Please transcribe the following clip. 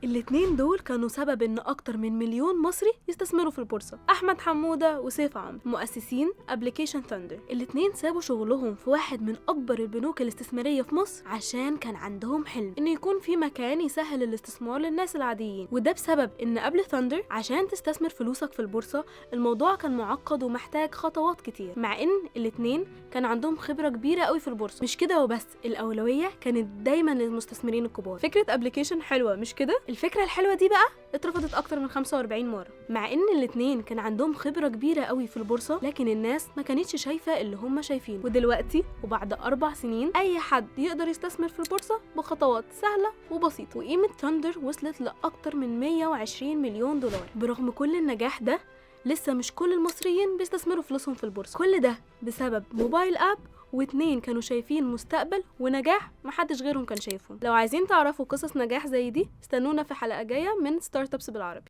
الاتنين دول كانوا سبب ان اكتر من مليون مصري يستثمروا في البورصة. احمد حمودة وسيف عمرو، مؤسسين application ثاندر. الاتنين سابوا شغلهم في واحد من اكبر البنوك الاستثمارية في مصر عشان كان عندهم حلم ان يكون في مكان يسهل الاستثمار للناس العاديين. وده بسبب ان قبل ثاندر عشان تستثمر فلوسك في البورصة الموضوع كان معقد ومحتاج خطوات كتير، مع ان الاتنين كان عندهم خبرة كبيرة قوي في البورصة. مش كده وبس، الأولوية كانت دايما للمستثمرين الكبار. فكرة application حلوة مش كده؟ الفكرة الحلوة دي بقى اترفضت اكتر من 45 مرة، مع ان الاتنين كان عندهم خبرة كبيرة قوي في البورصة، لكن الناس ما كانتش شايفة اللي هم شايفينه. ودلوقتي وبعد 4 سنين اي حد يقدر يستثمر في البورصة بخطوات سهلة وبسيطة، وقيمة ثاندر وصلت لأكتر من 120 مليون دولار. برغم كل النجاح ده لسه مش كل المصريين بيستثمروا فلوسهم في البورصة. كل ده بسبب mobile app واتنين كانوا شايفين مستقبل ونجاح محدش غيرهم كان شايفهم. لو عايزين تعرفوا قصص نجاح زي دي استنونا في حلقة جاية من Startups بالعربي.